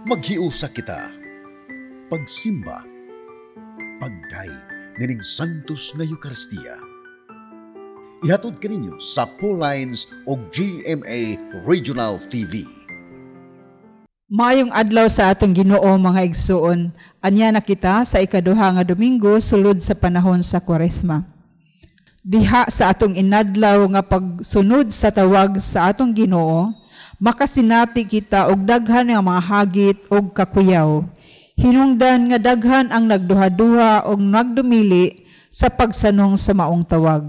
Maghiusa kita. Pagsimba. Pagdayeg nining Santos nga Eucharistia. Ihatod kaninyo sa Lines o GMA Regional TV. Maayong adlaw sa atong Ginoo, mga igsuon. Anya na kita sa ikaduha nga Domingo sulod sa panahon sa Kwaresma. Diha sa atong inadlaw nga pagsunod sa tawag sa atong Ginoo, makasinati kita og daghan nga mga hagit og kakuyaw. Hinungdan nga daghan ang nagduha-duha og nagdumili sa pagsanong sa maong tawag.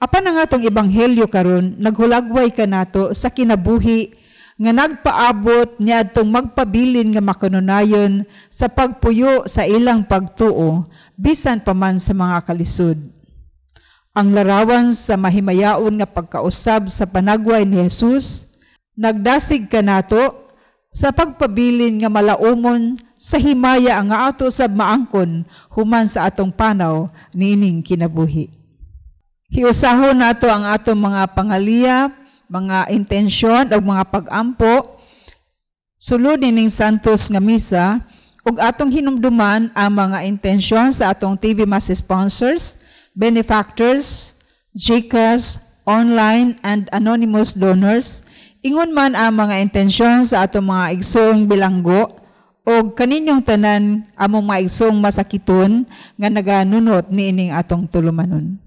Apan ang atong ebanghelyo karon naghulagway kanato sa kinabuhi nga nagpaabot niadtong magpabilin nga makanunayon sa pagpuyo sa ilang pagtuo bisan pa man sa mga kalisod. Ang larawan sa mahimayaon nga pagkausab sa panagway ni Jesus nagdasig kanato sa pagpabilin nga malaumon sa himaya nga ato sab maangkon human sa atong panaw niining kinabuhi. Hiusahon nato ang atong mga pangaliya, mga intensyon o mga pag-ampo sulod nining Santos nga Misa ug atong hinumduman ang mga intensyon sa atong TV Mass sponsors, benefactors, GCash, online and anonymous donors. Ingon man ang mga intensyon sa atong mga igsoong bilanggo o kaninyong tanan among mga igsoong masakiton nga naganunot niining atong tulumanon.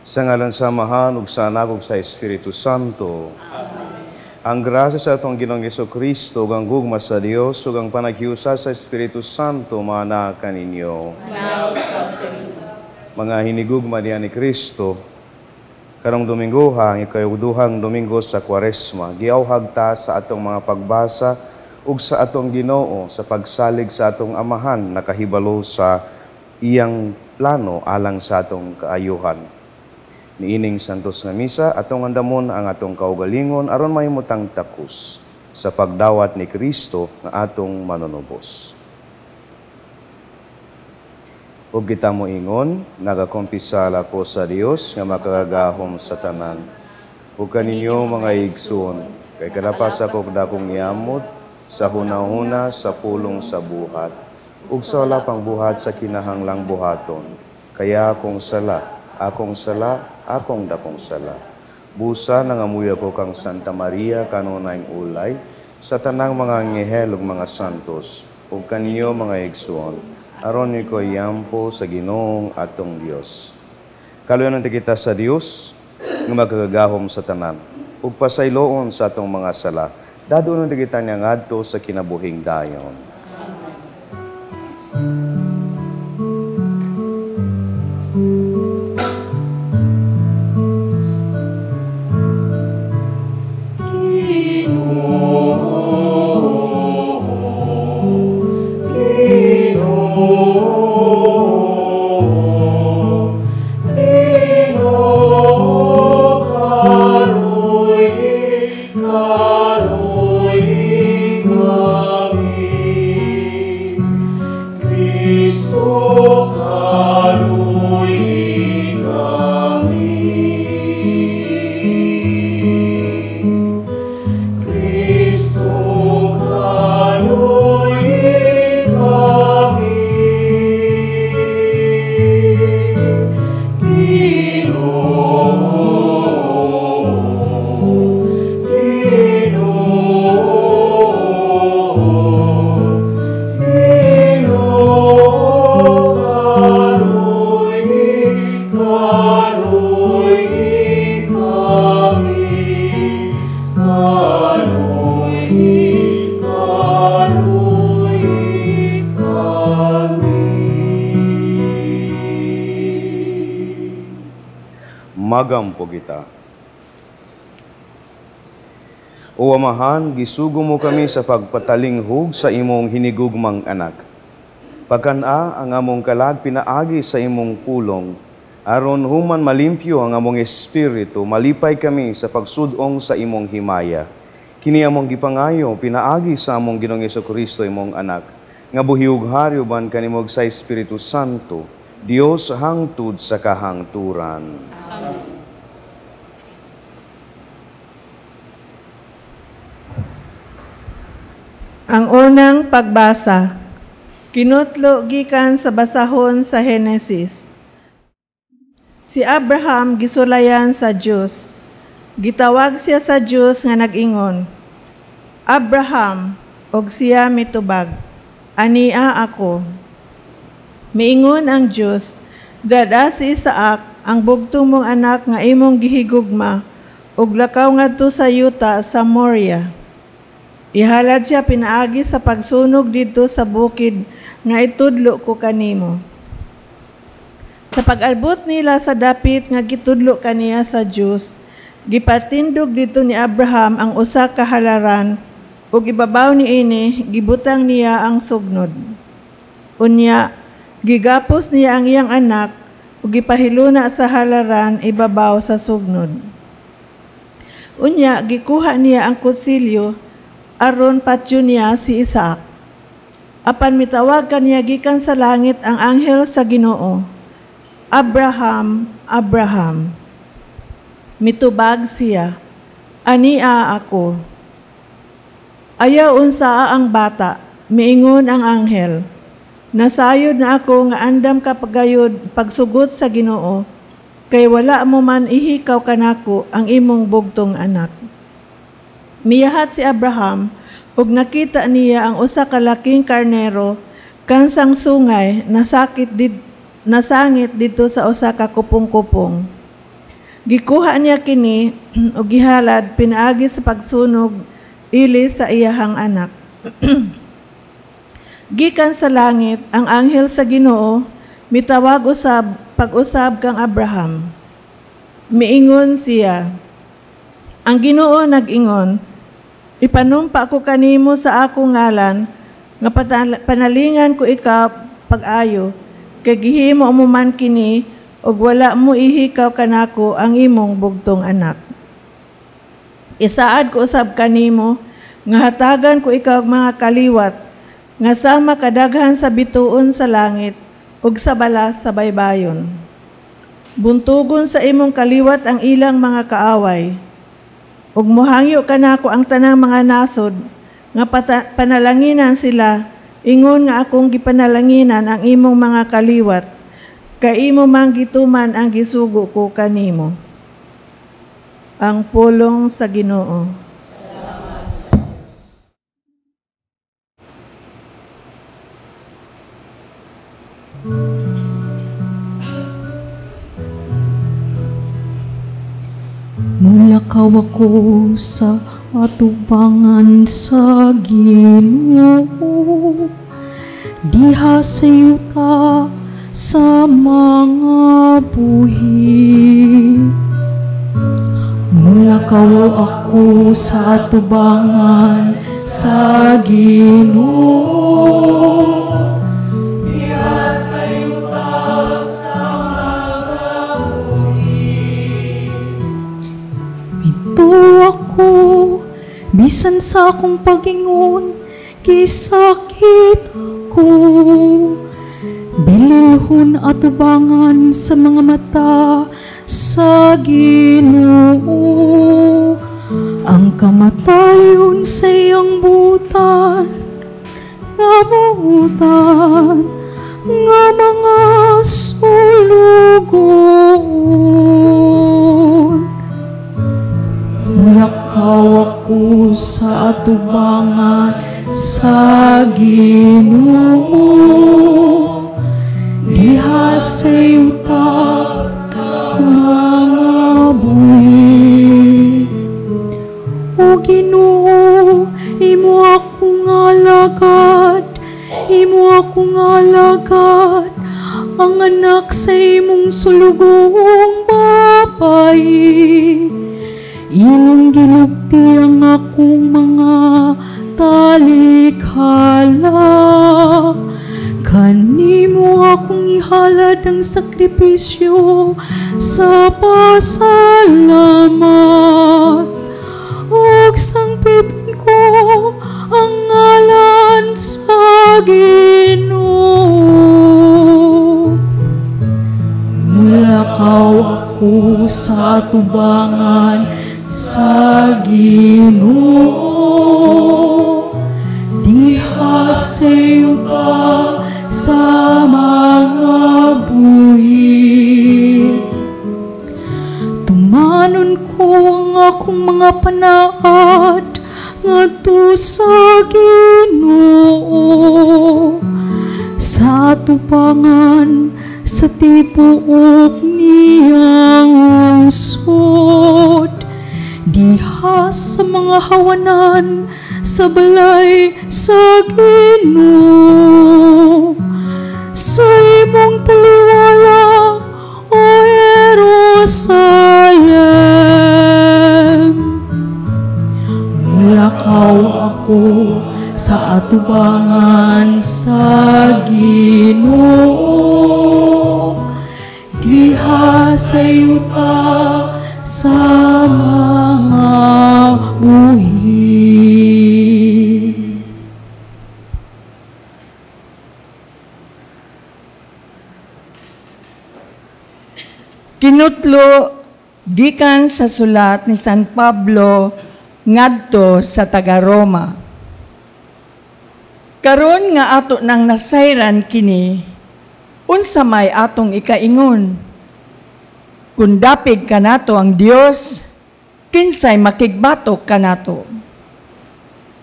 Sa ngalan sa Amahan ug sa Anak ug sa Espiritu Santo. Amen. Ang grasya sa atong Ginoong Hesukristo ug ang gugma sa Dios ug ang panaghiusa sa Espiritu Santo maana kaninyo. Mga hinigugma diha ni Kristo, karong Domingoha, ang ikaduhang Domingo sa Kwaresma, giawhag ta sa atong mga pagbasa ug sa atong Ginoo sa pagsalig sa atong Amahan nakahibalo sa iyang plano alang sa atong kaayuhan. Niining Santos nga Misa, atong andamon ang atong kaugalingon aron mahimutang takos sa pagdawat ni Kristo nga atong manunubos. Ug kita moingon, nagakumpisal ako sa Dios nga makagagahom sa tanan. Ug kaninyo mga igsoon, kay kalapas ako dakong yamot sa hunahuna sa pulong sa buhat, ug sa wala pang buhat sa kinahanglang buhaton. Kaya akong sala, akong sala, akong dakong sala. Busa nangamuya ko kang Santa Maria kanunayng ulay, sa tanang mga anghel ug mga santos, ug kaninyo mga igsoon, aron ni ko yampo sa Ginoong atong Dios. Kaluoyan kita sa Dios nga magagahom sa tanan, ug pasayloon sa atong mga sala. Dadunon kita niya ngadto sa kinabuhing dayon. Amen. Magampo kita. O Amahan, gisugo mo kami sa pagpatalinghug sa imong hinigugmang anak. Pagkan-a ang among kalag pinaagi sa imong pulong, aron human malimpyo ang among espiritu, malipay kami sa pagsudong sa imong himaya. Kini among gipangayo pinaagi sa among Ginoong Hesukristo imong anak, nga buhi ug hari uban kanimo sa Espiritu Santo, Dios hangtod sa kahangturan. Amen. Ang unang pagbasa, kinutlo gikan sa basahon sa Henesis. Si Abraham gisulayan sa Dios. Gitawag siya sa Dios nga nag-ingon, Abraham, og siya mitubag, ania ako. Miingon ang Dios, dada si Isaac, ang bugtong mong anak nga imong gihigugma, ug lakaw ngadto sa yuta sa Moria. Ihalad siya pinaagi sa pagsunog didto sa bukid nga itudlo ko kanimo. Sa pag-abot nila sa dapit nga gitudlo kaniya sa Dios, gipatindog didto ni Abraham ang usa ka halaran ug ibabaw niini gibutang niya ang sugnod. Unya gigapos niya ang iyang anak ug gipahiluna sa halaran ibabaw sa sugnod. Unya gikuha niya ang kutsilyo aron patyon niya si Isaac. Apan mitawag kaniya gikan sa langit ang anghel sa Ginoo, Abraham, Abraham. Mitubag siya, ania ako. Ayaw unsaa ang bata, miingon ang anghel. Nasayod na ako nga andam ka pagayod pagsugot sa Ginoo, kay wala mo man ihikaw kanako ang imong bugtong anak. Miyahat si Abraham ug nakita niya ang usa ka laking karnero kansang sungay nasangit didto sa usa ka kupong-kupong. Gikuha niya kini ug gihalad pinaagi sa pagsunog ili sa iyahang anak. Gikan sa langit ang anghel sa Ginoo mitawag usab pag-usab kang Abraham. Miingon siya, ang Ginoo nag-ingon, ipanumpa ko kanimo sa akong ngalan nga panalingan ko ikaw pag-ayo, kay gihimo mo man kini ug wala mo ihikaw kanako ang imong bugtong anak. Isaad ko usab kanimo nga hatagan ko ikaw mga kaliwat nga sama kadaghan sa bituon sa langit ug sa balas sa baybayon. Buntugon sa imong kaliwat ang ilang mga kaaway. Ug mohangyo kanako ang tanang mga nasod nga panalanginan sila, ingon nga akong gipanalanginan ang imong mga kaliwat, kay imo man gituman ang gisugo ko kanimo. Ang pulong sa Ginoo. Mulakaw ako sa Atubangan sa Ginoo, diha sa yuta sa mga buhi. Mulakaw ako sa atubangan sa Ginoo, diha sa yuta sa mga buhi. Mituo ako bisan sa akong pag-ingon, gisakit ako. Bililhon atubangan sa mga mata sa Ginoo. Ang kamatayon sa iyang butan, nga butan, nga mga sulugoon. Mulakaw ako sa atubangan sa Ginoo, diha sa yuta sa mga buhi. O Ginoo, imo akong alagad, imo akong alagad, ang anak sa imong sulugoong babayi. Imong gilugti ang akong mga talikhala. Kanimo akong ihalad ang sakripisyo sa pasalamat. Ug sangpiton ko ang ngalan sa Ginoo. Mulakaw ako sa atubangan sa Ginoo, diha sa yuta sa mga buhi. Tumanon ko ang akong mga panaad ngadto sa Ginoo, sa atubangan sa tibuok niyang lungsod, diha sa mga hawanan sa balay sa Ginoo. Sa imong taliwala, O Jerusalem. Mulakaw ako sa atubangan sa Ginoo, diha sa yuta sa mga buhi. Kinutlo gikan sa sulat ni San Pablo ngadto sa taga-Roma. Karon nga ato nang nasayran kini, unsa may atong ikaingon? Kung dapig kanato ang Dios, kinsay makigbatok kanato?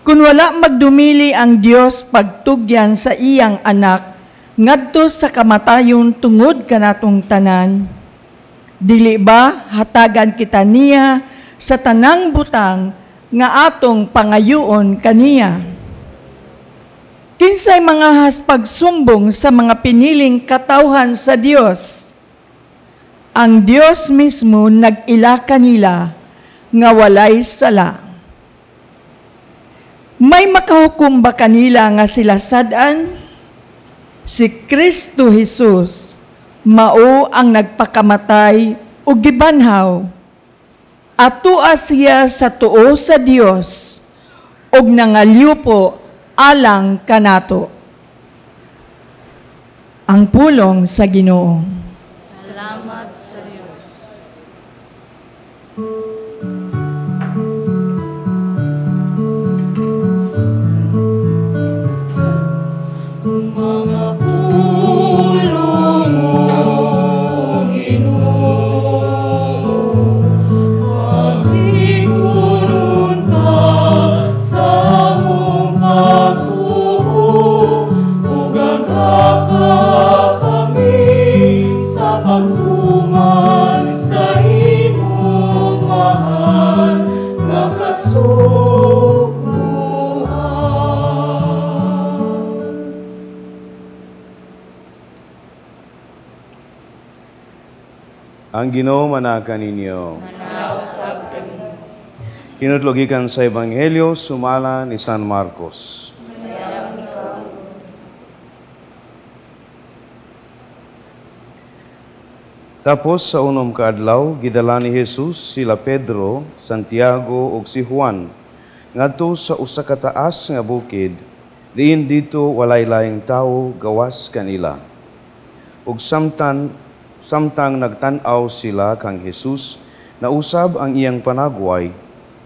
Kung wala magdumili ang Dios pagtugyan sa iyang anak ngadto sa kamatayon tungod kanatong tanan, dili ba hatagan kita niya sa tanang butang nga atong pangayuon kaniya? Kinsay mga pagsumbo sa mga piniling katawhan sa Dios? Ang Dios mismo nag-ila kanila nga walay sala. May makahukom ba kanila nga sila sad-an? Si Kristo Jesus mao ang nagpakamatay ug gibanhaw. Atua siya sa tuo sa Dios ug nangalyupo alang kanato. Ang pulong sa Ginoo. Salamat sa Dios. Mga pulong mo, Ginoo, paglingkunon ta sa among pagtuo, ug aghaka kami. Ang Ginoo manaka ninyo. Manausab kaninyo. Hinudlo gikan sa Ebanghelyo sumala ni San Marcos. Tapos sa unom ka adlaw gidala ni Jesus sila Pedro, Santiago ug si Juan ngadto sa usa ka taas nga bukid, diin dito walay laing tawo gawas kanila. Ug samtang nagtan-aw sila kang Jesus, nausab ang iyang panagway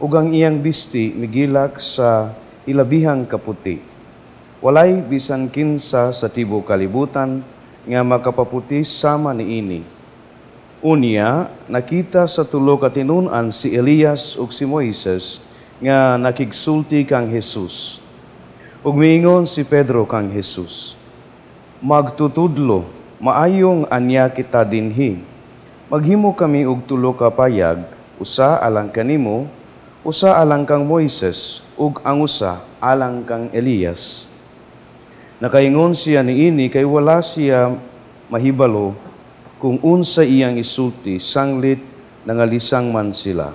ug ang iyang bisti migilak sa ilabihang kaputi. Walay bisan kinsa sa tibuok kalibutan nga makapaputi sama niini. Unya, nakita sa tulo ka tinun-an si Elias ug si Moises nga nakigsulti kang Jesus. Ug miingon si Pedro kang Jesus, "Magtutudlo, maayong anya kita dinhi. Maghimo kami og tulo ka payag, usa alang kanimo, usa alang kang Moises, ug ang usa alang kang Elias." Nakaingon siya niini kay wala siya mahibalo kung unsa iyang isulti, sanglit nangalisang man sila.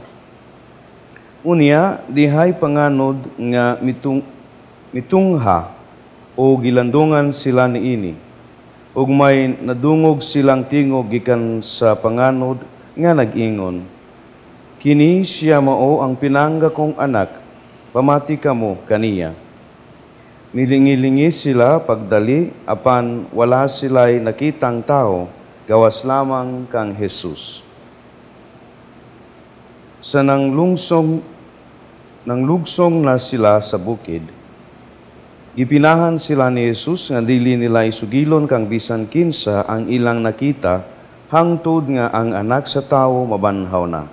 Unya, dihay panganod nga mitungha o gilandungan sila niini, ug may nadungog silang tingog gikan sa panganod nga nag-ingon, "Kini siya mao ang pinangga kong anak, pamati kamo kaniya." Nilingi-lingi sila pagdali, apan wala sila'y nakitang tao, gawas lamang kang Jesus. Sa nanglungsong na sila sa bukid, gipinahan sila ni Jesus nga dili nila isugilon kang bisan kinsa ang ilang nakita, hangtod nga ang anak sa tawo mabanhaw na.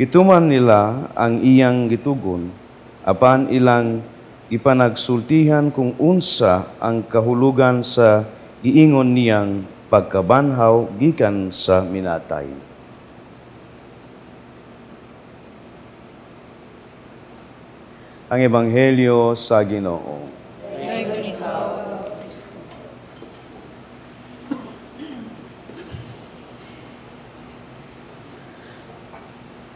Gituman nila ang iyang gitugon, apan ilang ipanagsultihan kung unsa ang kahulugan sa giingon niyang pagkabanhaw gikan sa minatay. Ang Ebanghelyo sa Ginoo.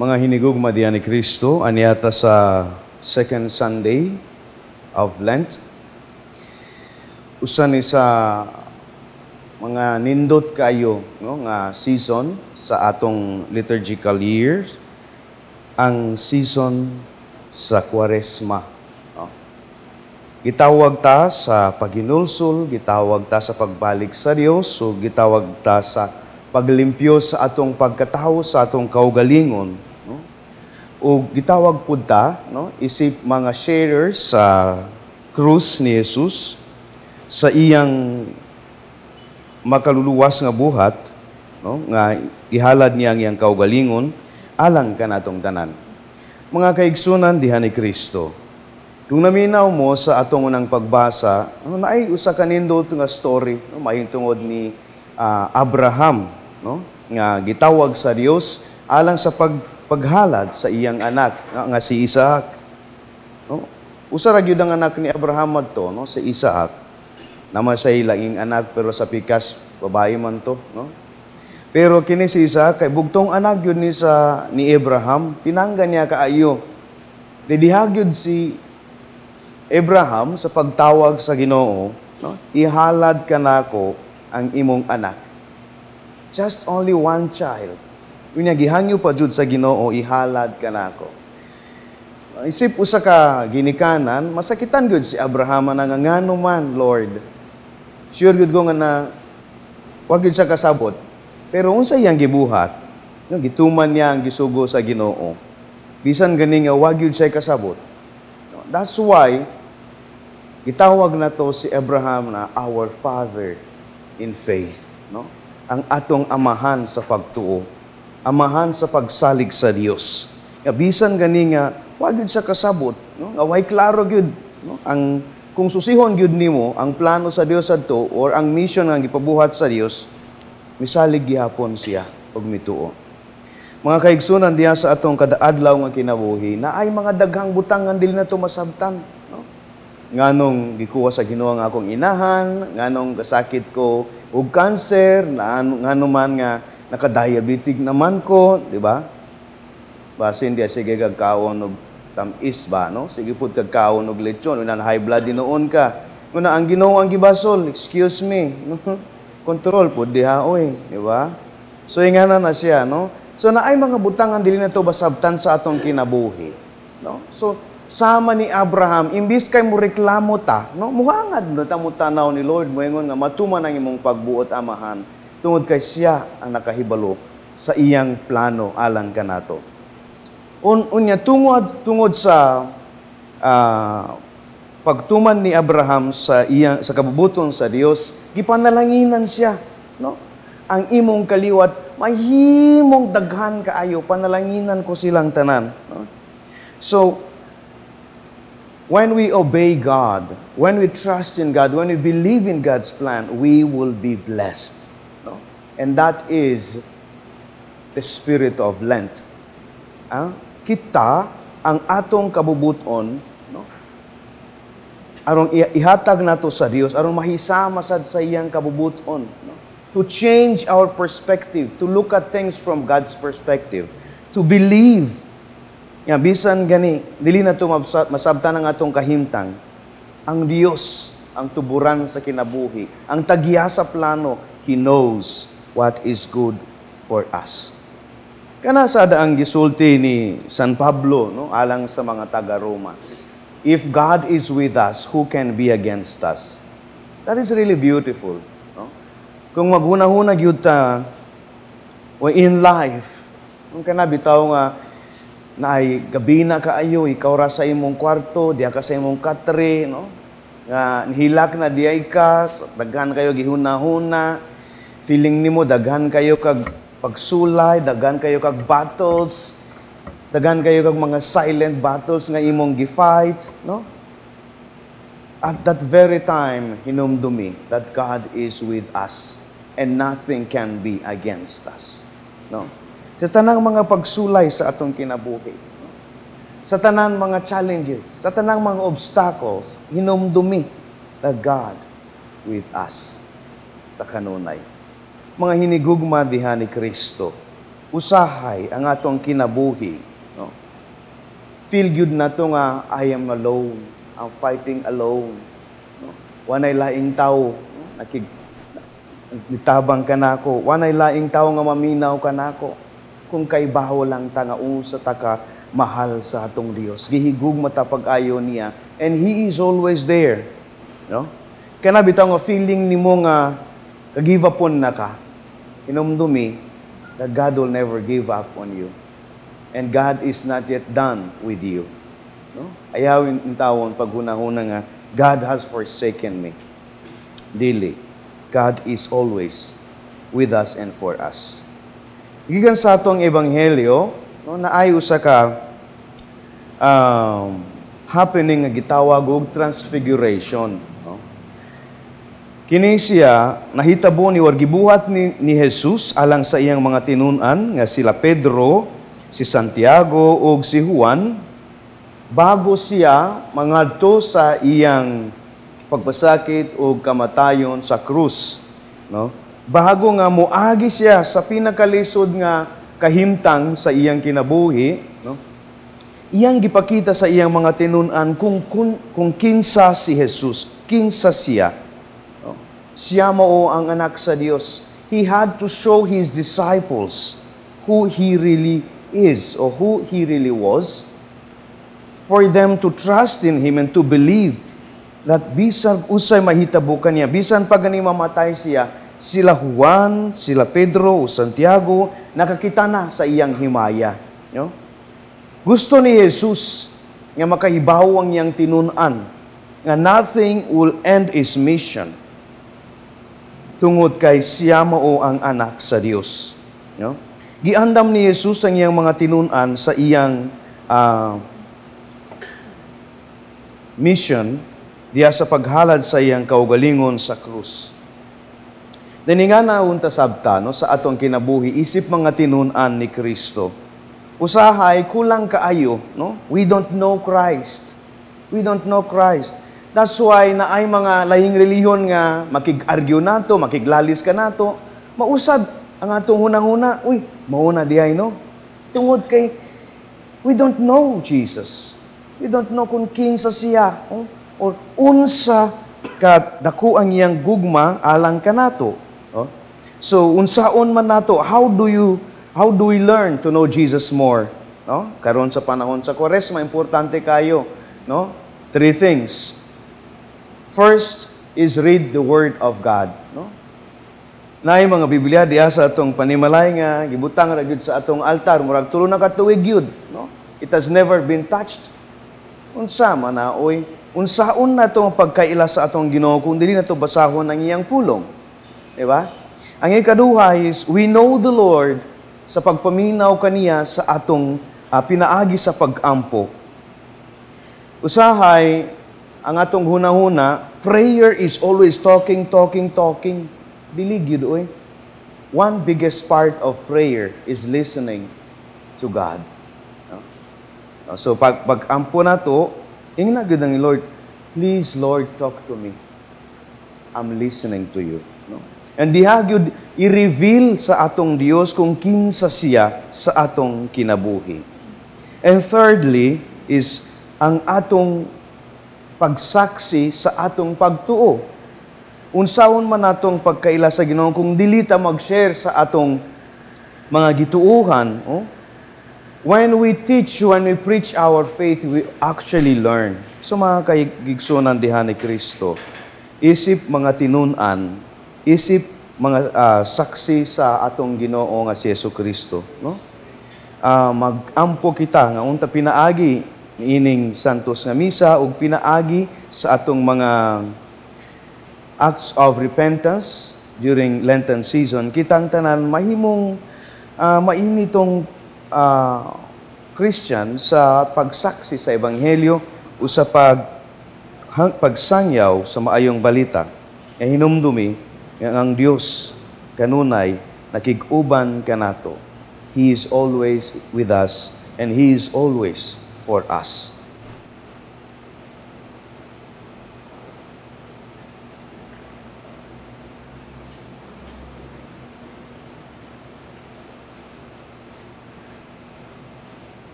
Mga hinigugma diyan ni Kristo, aniata sa second Sunday of Lent. Usa ni sa mga nindot kayo, no, nga season sa atong liturgical year, ang season sa Kwaresma. No? Gitawag ta sa paghinulsol, gitawag ta sa pagbalik sa Dios, so gitawag ta sa paglimpyo sa atong pagkatawo, sa atong kaugalingon, no? O gitawag pud ta, no, isip mga sharers sa krus ni Jesus, sa iyang makaluluwas nga buhat, no, nga gihalad niya ang iyang kaugalingon alang kanatong tanan. Mga kaigsunan diha ni Kristo, kung naminaw mo sa atong unang pagbasa, no, naay usa ka nindot nga story, no, mahintungod ni Abraham, no, nga gitawag sa Dios alang sa paghalad sa iyang anak nga si Isaac. No? Usa ra gyud ang anak ni Abraham adto, no, si Isaac. Naman siya laing anak pero sa pikas babae man to, no? Pero kini si Isaac kay bugtong anak gyud ni sa ni Abraham, pinangga niya kaayo. Didihag gyud si Abraham sa pagtawag sa Ginoo, no? Ihalad kanako ang imong anak. Just only one child. Unya gihangyo pa jud sa Ginoo, ihalad kanako. Isip usa ka ginikanan, masakitan gyud si Abraham na ngano man, Lord. Sure gyud ko nga na wa gyud siya kasabot. Pero unsa iyang gibuhat? No, gituman niya ang gisugo sa Ginoo. Bisan gani nga wa gyud siya kasabot. No, that's why gitawag na to si Abraham na our father in faith, no? Ang atong amahan sa pagtuo, amahan sa pagsalig sa Dios. Nga bisan gani nga wa gyud siya kasabot, no? Nga way klaro gyud, no? Ang kung susihon gyud nimo ang plano sa Dios adto or ang mission nga gipabuhat sa Dios, misalig gihapon siya og mituo. Mga kaigsunan diha sa atong kadaadlaw nga kinabuhi, naay mga daghang butang nga dili nato masabtan, no? Nganong gikuha sa Ginoo ang akong inahan, nganong kasakit ko og kanser, ngano man nga Naka-diabetic naman ko, di ba? Basin di sige kag kaon og tam-is ba, no? Sige pud kag kaon og lechon, una high blood dinuon ka. Una ang Ginoo ang gibasol, excuse me. Control pud diha oy, di ba? So ingana na siya, no? So naay mga butang ang dili na to basabtan sa atong kinabuhi, no? So sama ni Abraham, imbis kay mo reklamo ta, no? Muhangad no ta mo tanaw ni Lord, moingon nga matuman ang imong pagbuot, Amahan, tungod kay siya ang nakahibalo sa iyang plano alang kanato. Unya tungod tungod sa pagtuman ni Abraham sa iyang sa kabubuton sa Dios, gipanalanginan siya, no? Ang imong kaliwat mahimong daghan kaayo, panalanginan ko silang tanan, no? So when we obey God, when we trust in God, when we believe in God's plan, we will be blessed, no? And that is the spirit of Lent. Ah? Kita ang atong kabubuton, no? Aron ihatag nato sa Dios, aron mahisama sad sa iyang kabubuton, no? To change our perspective, to look at things from God's perspective, to believe nga bisan gani dili na to masabtan ang atong kahimtang, ang Dios ang tuburan sa kinabuhi, ang tagya sa plano. He knows what is good for us. Kana sada ang gisulti ni San Pablo, no, alang sa mga taga-Roma. If God is with us, who can be against us? That is really beautiful, no? Kung maghuna-huna gyud ta o in life, kung kana bitaw nga naay gabi na kaayo, ikaw ra sa imong kwarto, diha ka sa imong katre, no? Nga nihilak na diay ka, daghan kayo gihuna-huna, feeling nimo daghan kayo kag pagsulay, daghan kayo kag battles, daghan kayo kag mga silent battles nga imong gi-fight, no? At that very time, hinumdumi that God is with us and nothing can be against us, no? Sa tanang mga pagsulay sa atong kinabuhi, no? Sa tanang mga challenges, sa tanang mga obstacles, hinumdumi that God with us sa kanunay. Mga hinigugma diha ni Kristo, usahay ang atong kinabuhi, no? Feel good na to nga I am alone, I'm fighting alone, no? Wanay laing tao, no? Nakig nitabang ka nako, wanay laing tao nga maminaw ka nako. Kung kay baho lang ta nga unsa ta ka mahal sa atong Dios. Gihigugma ta pag-ayo niya and He is always there, no? Kana bitaw nga feeling nimo nga ka-give up on na ka, hinumdumi that God will never give up on you. And God is not yet done with you, no? Ayaw intawon paghunahuna nga God has forsaken me. Dili. God is always with us and for us. Gikan sa atong ebanghelyo, no, naay usa ka happening nga gitawag og transfiguration, no? Kini siya nahitabo ni or gibuhat ni Jesus alang sa iyang mga tinun-an nga sila Pedro, si Santiago ug si Juan bago siya mangadto sa iyang pagpasakit ug kamatayon sa krus, no? Bago nga moagi siya sa pinakalisod nga kahimtang sa iyang kinabuhi, no? Iyang gipakita sa iyang mga tinun-an kung kinsa si Jesus, kinsa siya, no? Siya mao ang anak sa Dios. He had to show his disciples who he really is or who he really was, for them to trust in him and to believe that bisan usay mahitabo kaniya, bisan pa gani mamatay siya, sila Juan, sila Pedro o Santiago nakakita na sa iyang himaya, no? Gusto ni Jesus nga makahibaw ang iyang tinun-an nga nothing will end his mission tungod kay siya mao ang anak sa Dios, no? Giandam ni Jesus ang iyang mga tinun-an sa iyang mission diya sa paghalad sa iyang kaugalingon sa krus. Dini nga naunta sabta, no, sa atong kinabuhi isip mga tinun-an ni Kristo. Usahay kulang kaayo, no? We don't know Christ. We don't know Christ. That's why naay mga lahing relihiyon nga makig-argue nato, makiglalis ka nato, mausab Ang atong hunahuna, uy, mauna diay, no? Tungod kay, we don't know Jesus. We don't know kung kinsa siya, oh? Or unsa ka dako ang iyang gugma alang kanato. Oh? So, unsaon man nato, how do we learn to know Jesus more? No? Karon sa panahon sa Kwaresma, importante kayo, no? Three things. First is read the Word of God, no? Naay mga Biblia diha sa atong panimalay nga gibutang ra gyud sa atong altar, murag tulo na ka tuig gyud, no? It has never been touched. Unsa man na oy, unsaon na itong pagkaila sa atong Ginoo kung dili na to basahon ang iyang pulong, di ba? Ang ikaduha is we know the Lord sa pagpaminaw kaniya sa atong pinaagi sa pag-ampo. Usahay ang atong hunahuna, prayer is always talking, talking, talking. Dili gyud oy. One biggest part of prayer is listening to God. No? So pag-ampo na to, ingna gyud ang Lord, please Lord, talk to me. I'm listening to you. No? And diha gyud i-reveal sa atong Dios kung kinsa siya sa atong kinabuhi. And thirdly is ang atong pagsaksi sa atong pagtuo. Unsaon man atong pagkaila sa Ginoo kung dili ta mag-share sa atong mga gituohan, oh? When we teach, when we preach our faith, we actually learn. So mga kaigsunan diha ni Kristo, isip mga tinun-an, isip mga saksi sa atong Ginoo nga si Jesucristo, no? Mag-ampo kita nga unta pinaagi ining Santos nga Misa ug pinaagi sa atong mga acts of repentance during Lenten season, kitang tanan mahimong mainitong Christian sa pagsaksi sa Ebanghelyo o sa pagsangyaw sa maayong balita. Nga hinumdumi nga ang Dios kanunay nakig-uban kanato. He is always with us and He is always for us.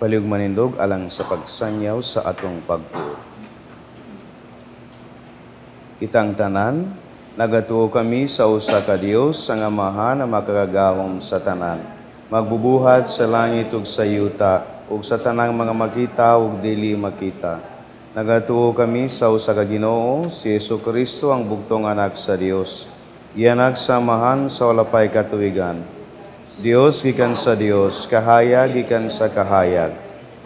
Palihog manindog alang sa pagsanyaw sa atong pagtuo. Kitang tanan, nagatuo kami sa usa ka Dios, ang Amahan na makagagahom sa tanan, magbubuhat sa langit ug sa yuta, ug sa tanang mga makita ug dili makita. Nagatuo kami sa usa ka Ginoo, si Jesucristo, ang bugtong anak sa Dios. Gianak sa Amahan sa wala pay katuigan. Dios gikan sa Dios, kahayag gikan sa kahayag.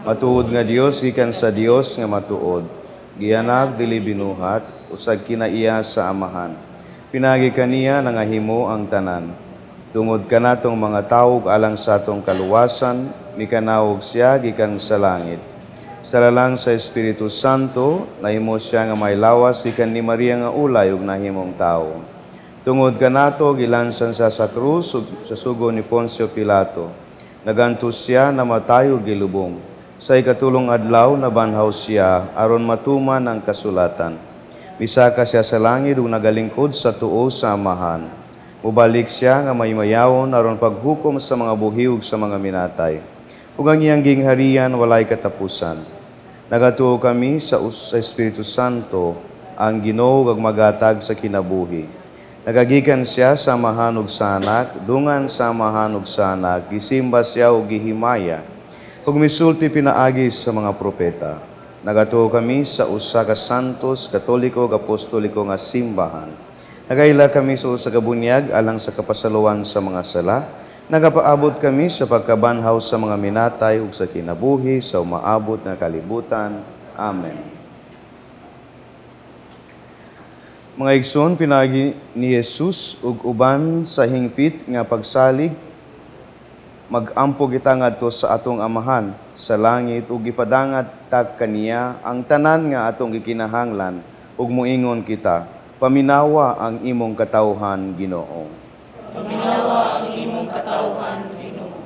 Matuod nga Dios gikan sa Dios nga matuod. Gianak dili binuhat, usag kinaiya sa Amahan. Pinagi kaniya nangahimo ang tanan. Tungod kanatong mga tawo alang sa atong kaluwasan, mikanawog siya gikan sa langit. Sa lalang sa Espiritu Santo, nahimo siya nga may lawas gikan ni Maria nga ulay ug nahimong tawo. Tungod kanato gilansan siya sa krus sa sugo ni Poncio Pilato. Nagantos siya, namatay ug gilubong. Sa ikatulong adlaw nabanhaw siya aron matuman ang kasulatan. Misaka siya sa langit ug nagalingkod sa tuo sa Amahan. Mubalik siya nga maymayawon aron paghukom sa mga buhi ug sa mga minatay. Ug ang iyang gingharian walay katapusan. Nagatuo kami sa Espiritu Santo, ang Ginoo ug magatag sa kinabuhi. Nagagikan siya sa Amahan ug sa Anak, dungan sa Amahan ug sa Anak, gisimba siya ug gihimaya, ug misulti pinaagi sa mga propeta. Nagatuo kami sa usa ka santos, katoliko ug apostoliko nga simbahan. Nagaila kami sa usa ka bunyag alang sa kapasaluan sa mga sala. Nagapaabot kami sa pagkabanhaw sa mga minatay ug sa kinabuhi sa umaabot nga kalibutan. Amen. Mga igsoon, pinaagi ni Jesus ug uban sa hingpit nga pagsalig, magampo kita ngadto sa atong Amahan sa langit ug gipadangat ta kaniya ang tanan nga atong gikinahanglan ug moingon kita, Paminawa ang imong katawhan, Ginoo. Paminawa ang imong katawhan, Ginoo.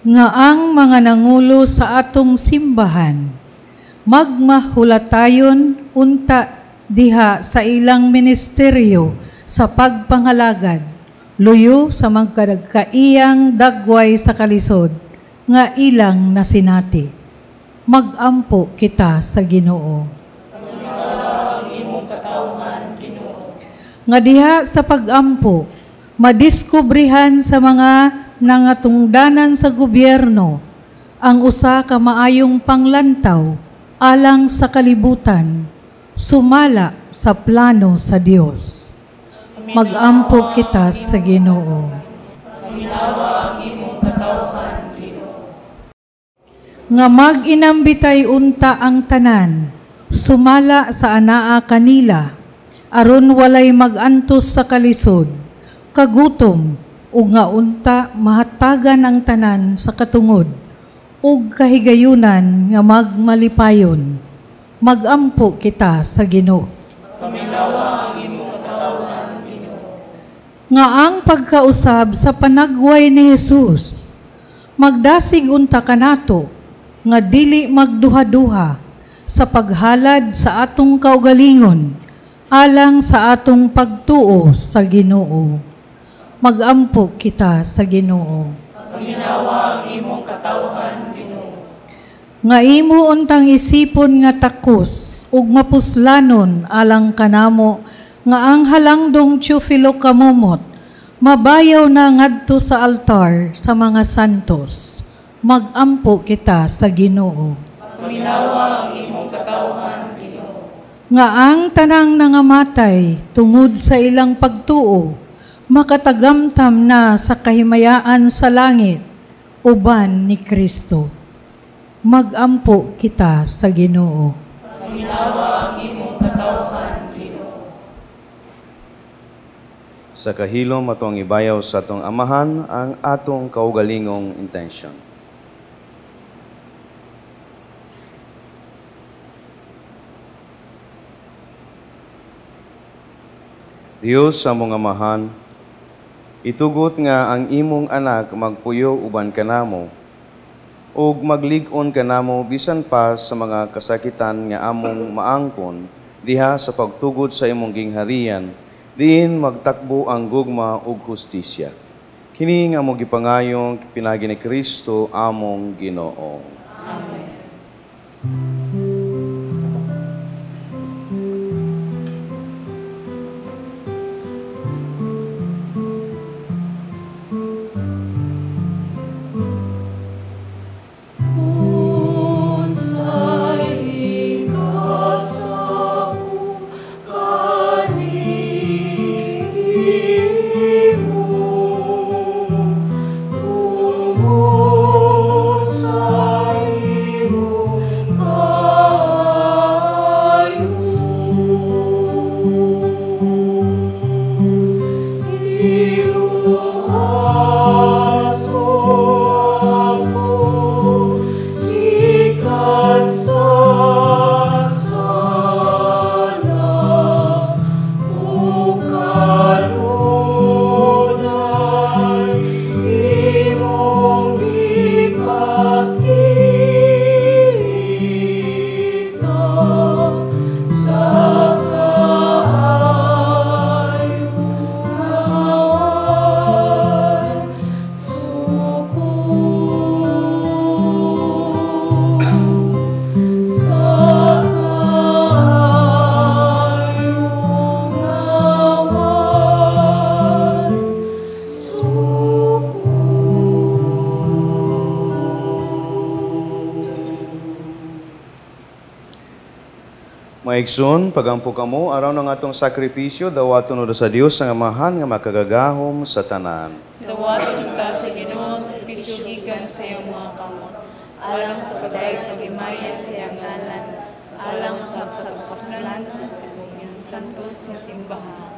Nga ang mga nangulo sa atong simbahan magmahulatayon unta diha sa ilang ministeryo sa pagpangalagad, luyo sa magkadagkaiyang dagway sa kalisod nga ilang nasinati. Magampo kita sa Ginoo. Nga diha sa pagampo, madiskubrihan sa mga nangatungdanan sa gobyerno ang usa ka maayong panglantaw alang sa kalibutan, sumala sa plano sa Dios. Magampo kita sa Ginoo. Paminawa ang imong katawhan, Ginoo. Nga mag-inambitay unta ang tanan, sumala sa anaa kanila, aron walay mag-antos sa kalisod, kagutom, ug nga unta mahatagan ang tanan sa katungod, ug kahigayunan nga magmalipayon. Magampo kita sa Ginoo. Paminawa ang imong katawhan, Ginoo. Nga ang pagkausab sa panagway ni Jesus, magdasig unta kanato nga dili magduha-duha sa paghalad sa atong kaugalingon alang sa atong pagtuo sa Ginoo. Magampo kita sa Ginoo. Paminawa ang imong katawhan, Ginoo. Nga imo untang isipon nga takos ug mapuslanon alang kanamo nga ang halangdong Teofilo Camomot mabayaw na ngadto sa altar sa mga santos. Magampo kita sa Ginoo. Paminawa ang imong katawhan, Ginoo. Nga ang tanang nangamatay tungod sa ilang pagtuo makatagamtam na sa kahimayaan sa langit uban ni Kristo. Magampo kita sa Ginoo. Paminawa ang imong katawhan, Ginoo. Sa kahilom atong ibayaw sa atong amahan ang atong kaugalingong intensyon. Dios sa among amahan, itugot nga ang imong anak magpuyo uban kanamo ug maglig-on kanamo bisan pa sa mga kasakitan nga among maangkon diha sa pagtugod sa imong gingharian, diin magtakbo ang gugma ug hustisya. Kini nga among gipangayong pinaagi ni Kristo among Ginoo. Amen. Maigsoon, pagampo kamo, araw ng atong sakripisyo, dawaton sa Dios ang Amahan nga makagagahom sa tanan. Dawaton ta sa Ginoo sakripisyo gikan sa iyong mga kamot, alang sa pagdayeg paghimaya sa iyang ngalan, alang sa kapaslan sa santos nga simbahan.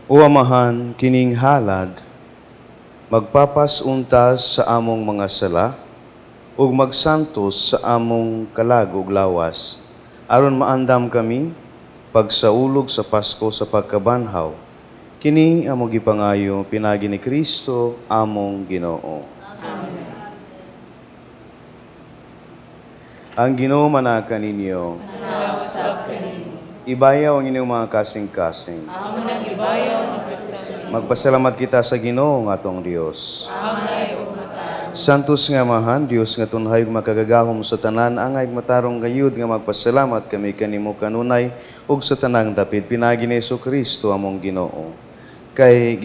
O Amahan, kining halad, magpapasuntas sa among mga sala, ug magsantos sa among kalag ug lawas, aron maandam kami pagsaulog sa Pasko sa pagkabanhaw. Kini among gipangayo pinaagi ni Kristo among Ginoo. Amen. Ang Ginoo manaka ninyo. Manausab kanimo. Ibayaw ang inyong mga kasing-kasing. Amo nang ibayaw ngadto sa Ginoo. Magpasalamat kita sa Ginoo nga atong Dios. Angay ug matarong. Santos nga Amahan, Dios nga tunhay ug makagagahom sa tanan, angay ug matarong gayud nga magpasalamat kami kanimo kanunay ug sa tanang dapit pinaagi ni Hesukristo among Ginoo. Kay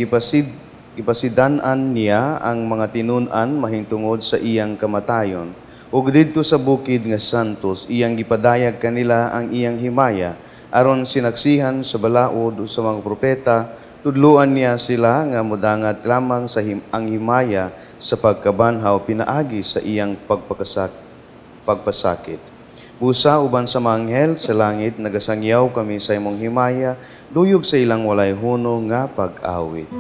gipasidan-an niya ang mga tinun-an mahintungod sa iyang kamatayon. Ug didto sa bukid nga santos iyang gipadayag kanila ang iyang himaya aron sinaksihan sa balaod o sa mga propeta, tudluan niya sila nga modangat lamang sa ang himaya sa pagkabanhaw pinaagi sa iyang pagpasakit. Busa uban sa mga anghel sa langit nagasangyaw kami sa imong himaya, duyog sa ilang walay huno nga pag-awit.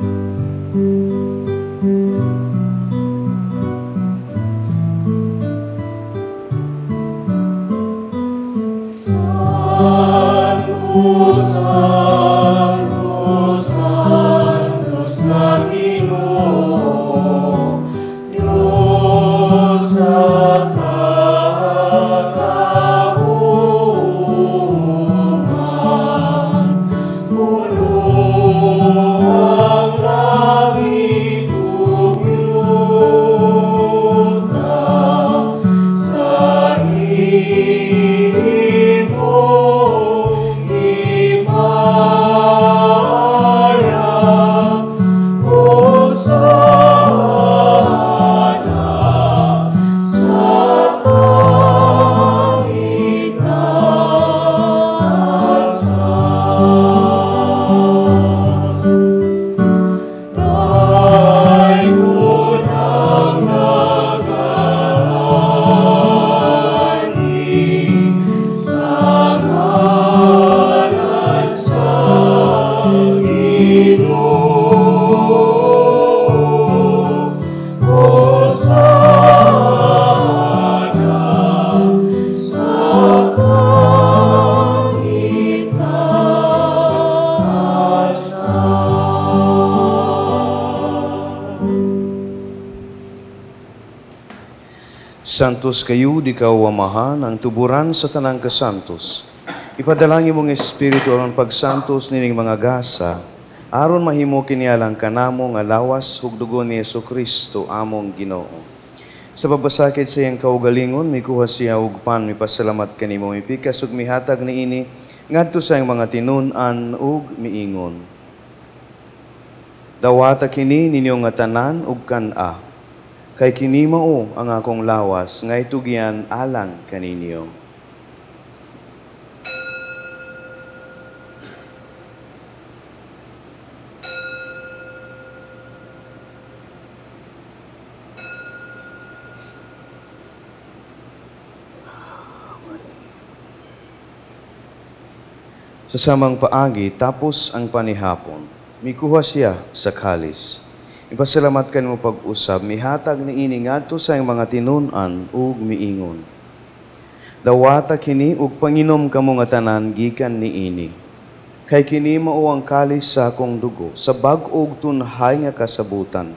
Santo, Santos nga Ginoo, Dios sa kagahuman, puno ang langit ug yuta sa imong himaya. Hosana sa kaitaasan. Dayon ang nagaani sa ngalan sa Ginoo. Hosana sa kaitaasan. Santos kayo, di ka Amahan, ang tuburan sa tanang kasantos. Ipadalangin mong Espiritu aron pagsantos nining mga gasa, aron mahimo kini alang kanamo nga lawas ug dugo ni Hesukristo among Ginoo. Sa pagpasakit sa iyang kaugalingon, mikuha siya og pan, mipasalamat kanimo, mipikas ug mihatag niini ngadto sa iyang mga tinun-an ug miingon. Dawata kini ninyo nga tanan ug kan-a, kay kini mao ang akong lawas nga itugyan alang kaninyo. Sa samang paagi, tapos ang panihapon, mikuha siya sa kalis. Ipasalamat kanimo pag-usab, mihatag niini ngadto sa iyang mga tinun-an ug miingon. Dawata kini ug panginom kamo nga tanan gikan niini. Kay kini mao ang kalis sa akong dugo, sa bag-o ug tunhay nga kasabutan.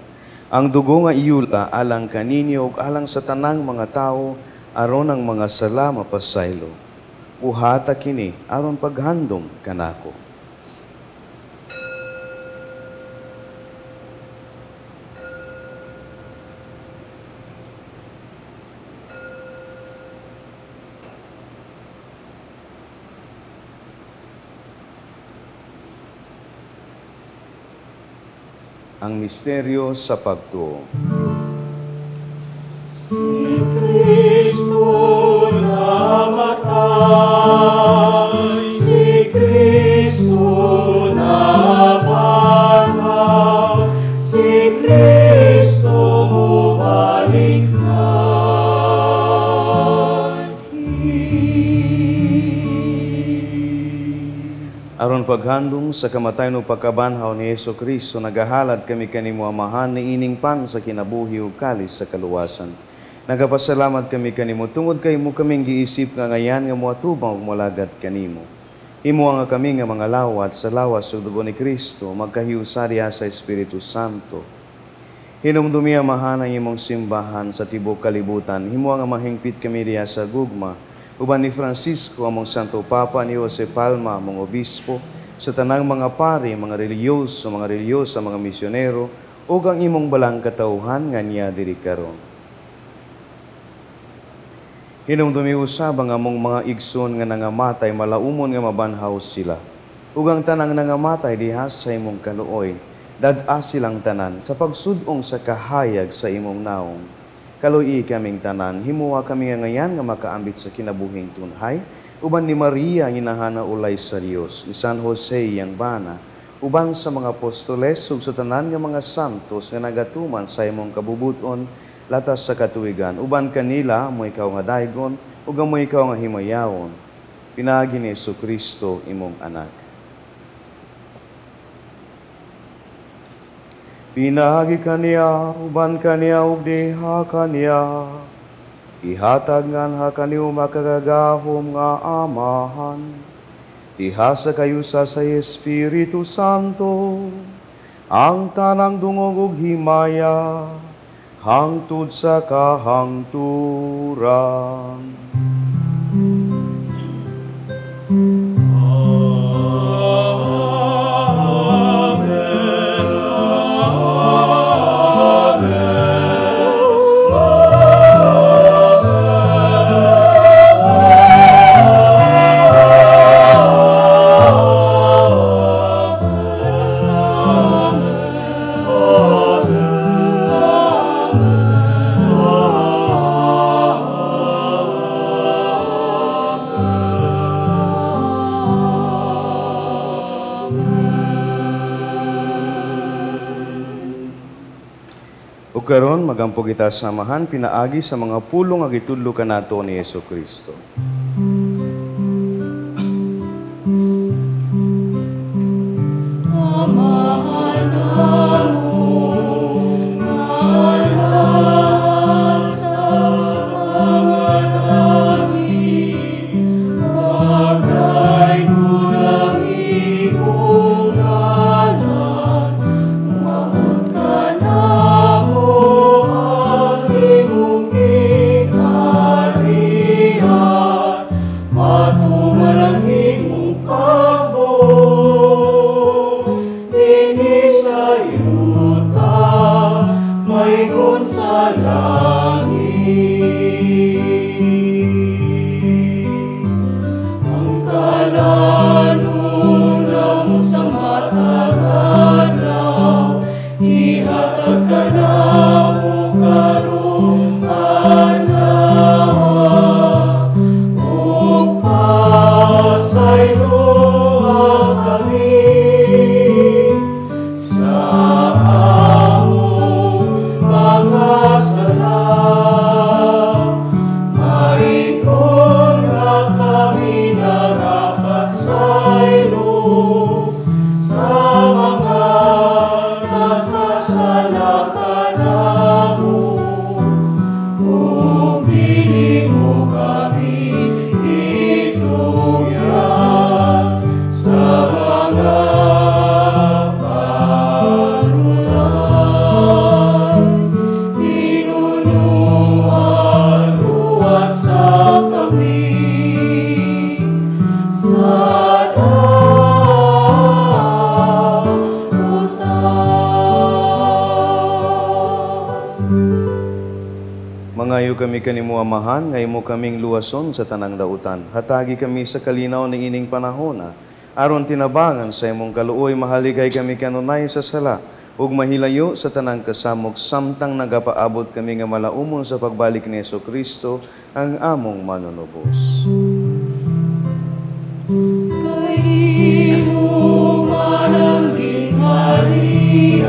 Ang dugo nga iyula alang kaninyo ug alang sa tanang mga tawo aron ang mga sala mapasaylo. Buhata kini aron paghandom kanako. Ang misteryo sa pagtuo. Si Kristo namatay, si Kristo nabanhaw, si Kristo mubalik na. Aron paghandom sa kamatayon ug pagkabanhaw ni Hesukristo, nagahalad kami kanimo Amahan niining pan sa kinabuhi ug kalis sa kaluwasan. Nagapasalamat kami kanimo tungod kay mo kaming giisip nga ngayan nga moatubang ug molagat kanimo. Himo nga kami nga mga lawat sa lawas ug dugo ni Kristo, magkahiusa diha sa Espiritu Santo. Hinumdumi Amahan ang imong simbahan sa tibuok kalibutan. Himo nga mahingpit kami diha sa gugma. Uban ni Francisco among Santo Papa, ni Jose Palma among obispo, sa tanang mga pari, mga relihiyoso, mga relihiyosa, mga misyonero, ug ang imong balang katawhan nga niya diri karon. Hinumdumi usab ang among mga igsoon nga nangamatay, malaumon nga mabanhaw sila. Ug ang tanang nangamatay diha sa imong kaluoy, dad-a silang tanan sa pagsud-ong sa kahayag sa imong naong. Kaluoyi kaming tanan, himuha kami nga ngayan nga makaambit sa kinabuhing tunhay, uban ni Maria ang inahana ulay sa Dios, ni San Jose iyang bana, uban sa mga apostoles ug sa tanan nga mga santos nga nagatuman sa imong kabubuton latas sa katuigan, uban kanila mo ikaw nga daygon ug amo ikaw nga himayawon, pinaagi ni Jesucristo imong anak. Pinaagi kaniya, uban kaniya ug diha kaniya, ihatag nganha kaniyo makagagahom nga Amahan, diha sa kayusa sa Espiritu Santo, ang tanang dungog ug himaya, hangtod sa kahangturan. Amen. Amen. Ug karon magampo kita samahan pinaagi sa mga pulong nga gitudlo kanato ni Jesucristo. Amahan namo, sa mga langit, pagdaygon ang imong ngalan, moabot kanamo ang imong gingharian, matuman ang imong pagbuot, dinhi sa yuta, maingon sa langit. Ang kalanon namo sa matag adlaw, ihatag kanamo karong adlaw, ug pasayloa kami sa among mga sala, maingon nga kami nagapasaylo sa mga nakasala kanamo, ug dili mo kami itugyan sa mga panulay. Tinunuan luwasa kami sa dautan. Mangayo kami kanimo Amahan, nga imo kaming luwason sa tanang dautan. Hatagi kami sa kalinaw ni ining panahona, aron tinabangan sa imong kaluoy mahaligay kami kanunay sa sala, ug mahilayo sa tanang kasamok samtang nagapaabot kami nga malaumon sa pagbalik ni Jesucristo ang among manunubos. Kay imo man ang gingharian,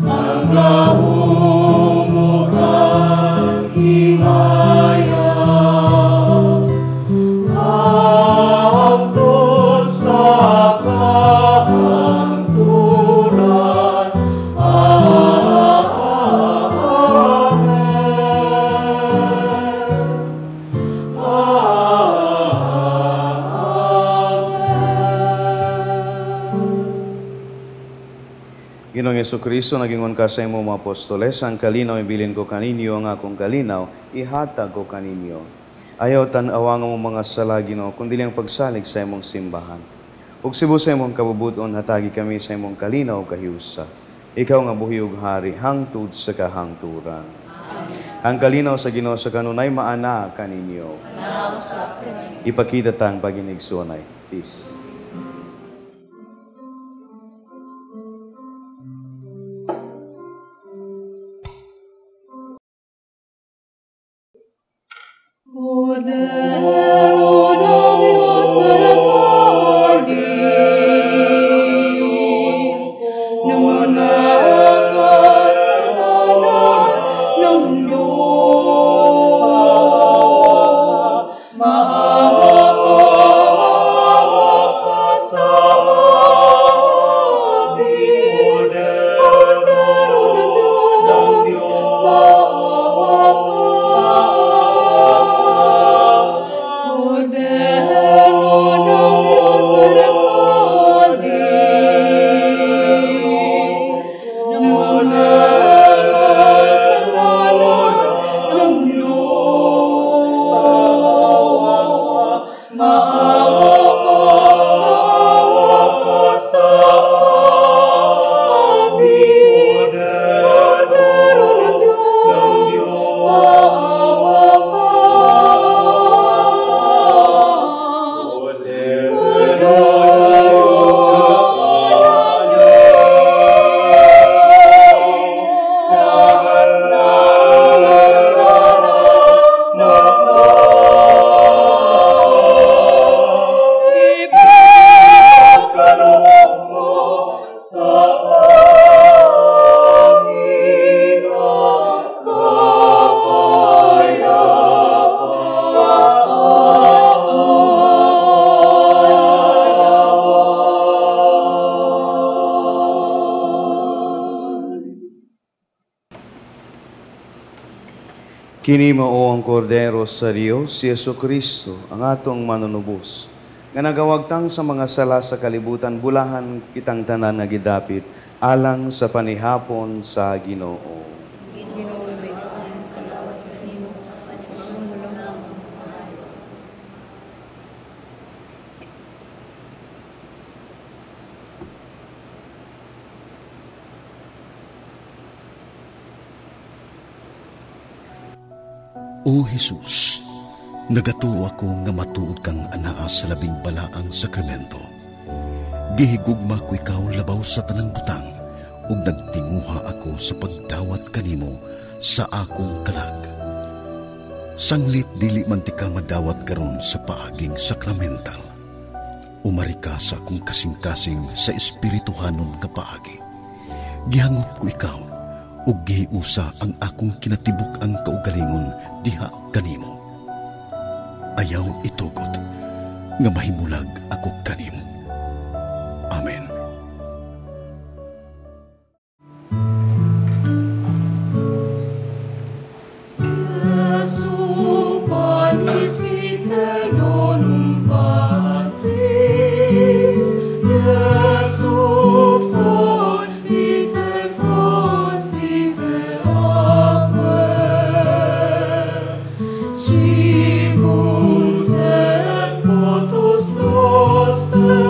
ang gahom ug ang himaya, hangtod sa kahangturan. Amen. Amen. Hesukristo, nagingon ka sa imong mga apostoles, ang kalinaw ibilin ko kaninyo, ang akong kalinaw ihatag ko kaninyo. Ayaw tan-awa nga mo mga sala, Ginoo, kundi ang pagsalig sa imong simbahan. Ug sibo sa imong kabubuton, hatagi kami sa imong kalinaw kahiusa. Ikaw nga buhi ug hari hangtod sa kahangturan. Amen. Ang kalinaw sa Ginoo sa kanunay maana kaninyo. Ipakita tang paginigsunay. Peace. Cordero de Dios, ng mga kasalanan ng mundo, maawa ka sa amin. Cordero ng Diyos, maawa ka. Cordero ng Diyos, ng mga kasalanan ng mundo, maawa ka sa amin. Cordero ng Diyos, maawa ka. Kini mao ang Kordero sa Dios, si Jesucristo, ang atong manunubos, nga nagawagtang sa mga sala sa kalibutan, bulahan kitang tanan nga gidapit, alang sa panihapon sa Ginoo. O Jesus, nagatuo ako nga matuod kang anaa sa labing balaang sakramento. Gihigugma ko ikaw labaw sa tanang butang, ug nagtinguha ako sa pagdawat kanimo sa akong kalag. Sanglit dili man ti ka madawat karon sa paaging sakramental. Umari ka sa akong kasing-kasing sa espirituhanon nga paagi. Gihangop ko ikaw, ug gihiusa ang akong kinatibuk ang kaugalingon diha kanimo. Ayaw itugot nga mahimulag ako kanimo. Amen. Jesu panis vitae donum Patris, Jesu fons vitae aquae, cibus et potus noster.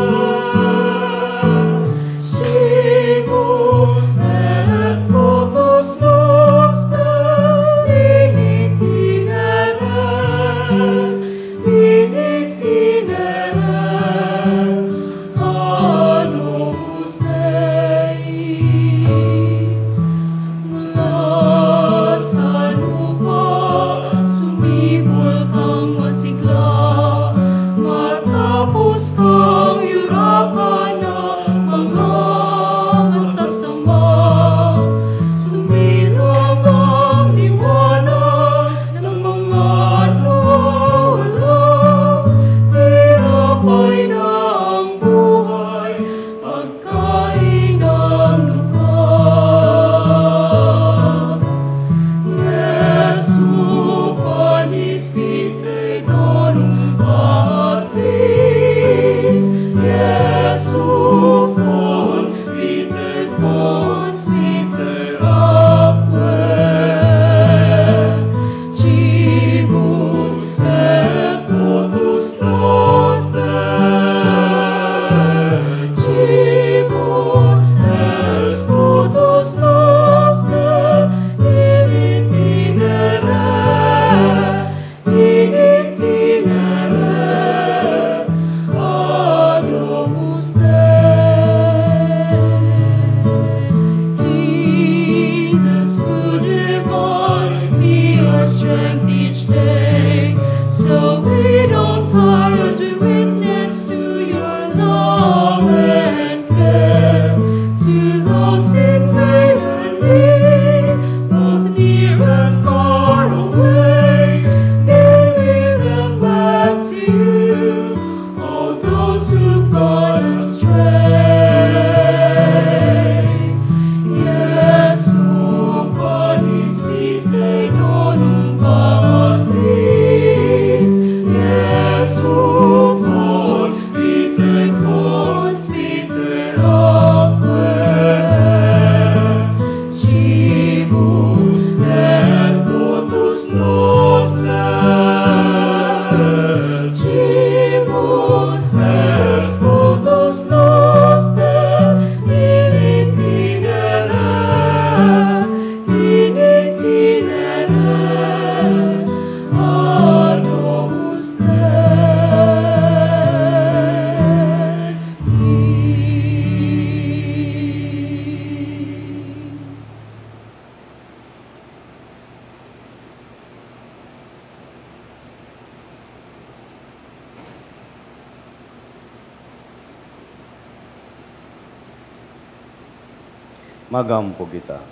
Magampo kita.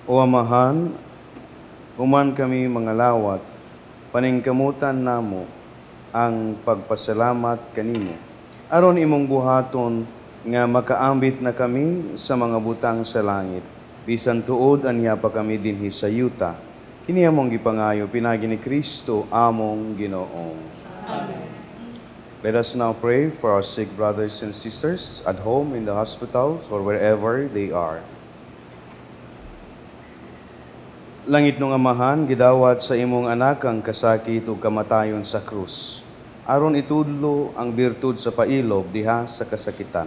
O Amahan, human kami mga lawat, paningkamutan namo ang pagpasalamat kanimo. Aron imong buhaton nga makaambit na kami sa mga butang sa langit, bisan tuod anya pa kami dinhi sa yuta. Kini among gipangayo pinaagi ni Kristo among Ginoo. Amen. Let us now pray for our sick brothers and sisters at home, in the hospitals, or wherever they are. Langit nung Amahan, gidawat sa imong anak ang kasakit ug kamatayon sa krus. Aron itudlo ang birtud sa pailob diha sa kasakitan.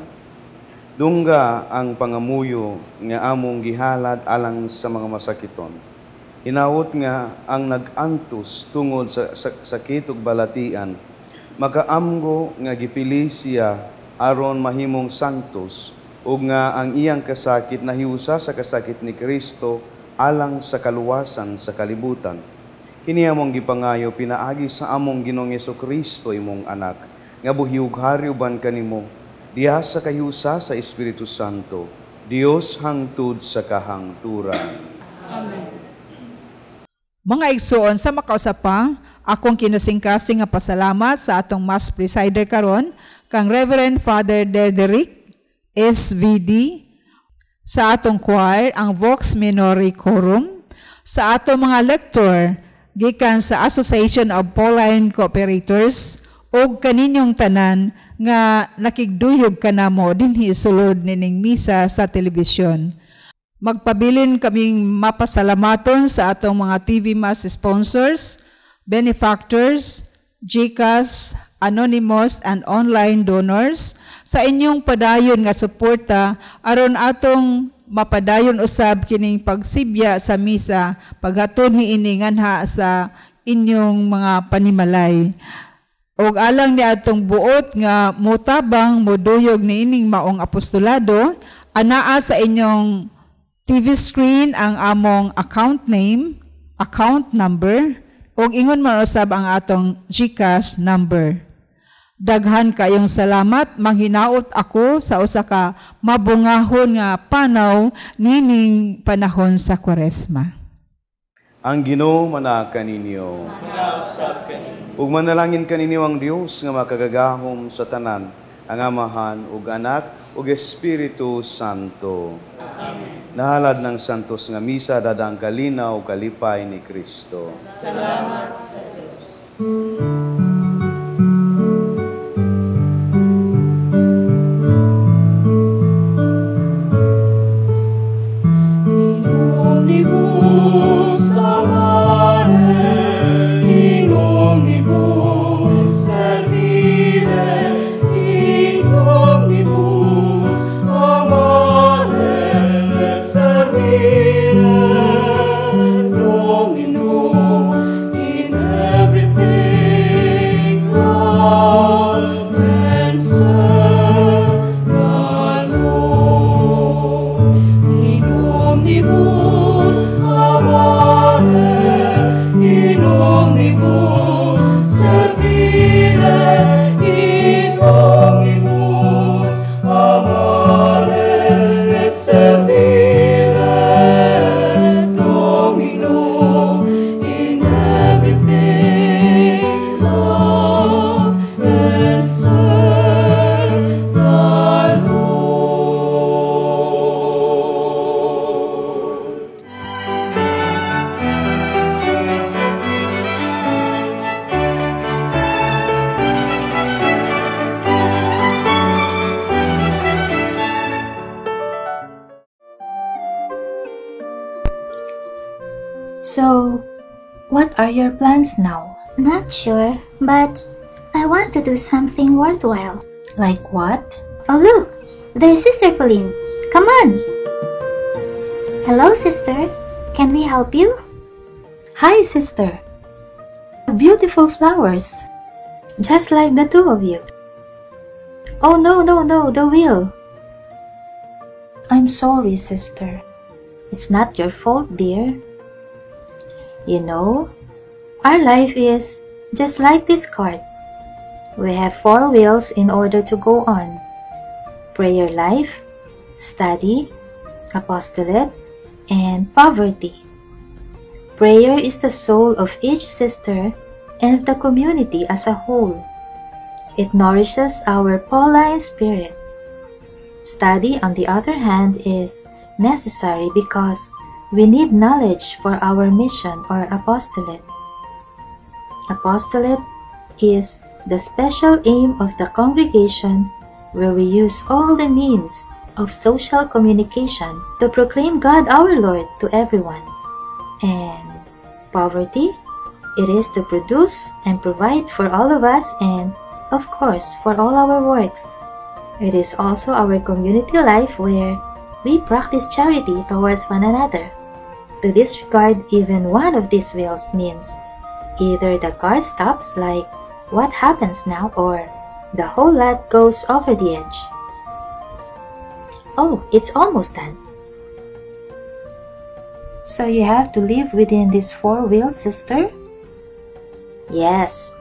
Dungga ang pangamuyo nga among gihalad alang sa mga masakiton. Hinawot nga ang nag-antos tungod sa sakit ug balatian, makaamgo nga gipili siya aron mahimong santos ug nga ang iyang kasakit nahiusa sa kasakit ni Kristo alang sa kaluwasan sa kalibutan. Kini among gipangayo pinaagi sa among Ginoong Hesukristo imong anak, nga buhi ug hari uban kanimo diha sa kahiusa sa Espiritu Santo, Dios hangtod sa kahangturan. Amen. Mga igsoon, sa makausa pa, akong kinasingkasing nga pasalamat sa atong Mass Presider karon kang Reverend Father Dederick SVD, sa atong choir ang Vox Minori Chorum, sa atong mga lector gikan sa Association of Pauline Cooperators ug kaninyong tanan nga nakigduyog kanamo dinhi sulod nining misa sa telebisyon. Magpabilin kaming mapasalamaton sa atong mga TV Mass sponsors, benefactors, GCash, anonymous and online donors sa inyong padayon nga suporta aron atong mapadayon usab kining pagsibya sa misa paghatod niini nganha sa inyong mga panimalay. Og alang ni atong buot nga motabang moduyog niining maong apostolado, anaa sa inyong TV screen ang among account name, account number, ug ingon man usab ang atong GCash number. Daghan kayong salamat, manghinaot ako sa usa ka mabungahon nga panaw nining panahon sa Kwaresma. Ang Ginoo manaa kaninyo. Manausab kaninyo. Ug manalangin kaninyo ang Dios nga makagagahom sa tanan, ang Amahan ug Anak ug Espiritu Santo. Amen. Nahalad ng santos nga misa dadang kalinaw kalipay ni Kristo. Salamat sa Dios. In omnibus amare, in omnibus servire, in omnibus amare et servire, Domino, in everything love and serve the Lord. In omnibus amare, in omnibus servire, in omnibus amare et servire, Domino, in everything love and serve the Lord. So, what are your plans now? Not sure, but I want to do something worthwhile. Like what? Oh look, there's Sister Pauline. Come on! Hello, sister. Can we help you? Hi, sister. Beautiful flowers. Just like the two of you. Oh no, no, no, the wheel. I'm sorry, sister. It's not your fault, dear. You know, our life is just like this cart. We have four wheels in order to go on: prayer life, study, apostolate, and poverty. Prayer is the soul of each sister and of the community as a whole. It nourishes our Pauline spirit. Study, on the other hand, is necessary because we need knowledge for our mission or apostolate. Apostolate is the special aim of the congregation, where we use all the means of social communication to proclaim God our Lord to everyone. And poverty? It is to produce and provide for all of us and, of course, for all our works. It is also our community life, where we practice charity towards one another. To disregard even one of these wheels means either the car stops, like what happens now, or the whole lot goes over the edge. Oh, it's almost done. So you have to live within these four wheels, sister? Yes.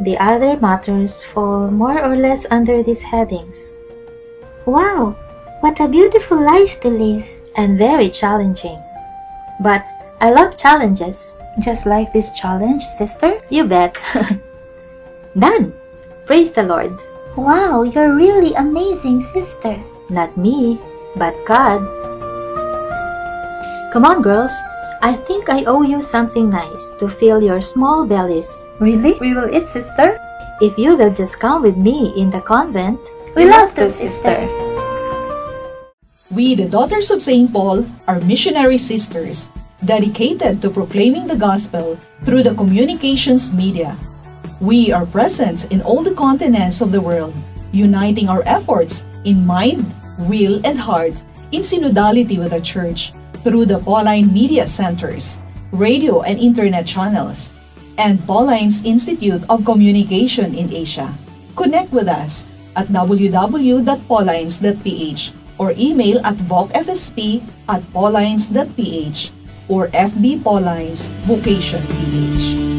The other matters fall more or less under these headings. Wow, what a beautiful life to live. And very challenging. But I love challenges. Just like this challenge, sister? You bet. Done. Praise the Lord. Wow, you're really amazing, sister. Not me, but God. Come on, girls. I think I owe you something nice to fill your small bellies. Really? We will eat, sister? If you will just come with me in the convent. We love to, sister. We, the Daughters of St. Paul, are missionary sisters dedicated to proclaiming the gospel through the communications media. We are present in all the continents of the world, uniting our efforts in mind, will, and heart in synodality with the Church through the Pauline Media Centers, radio and internet channels, and Paulines Institute of Communication in Asia. Connect with us at www.paulines.ph or email at vocfsp@paulines.ph or FB Paulines Vocation PH.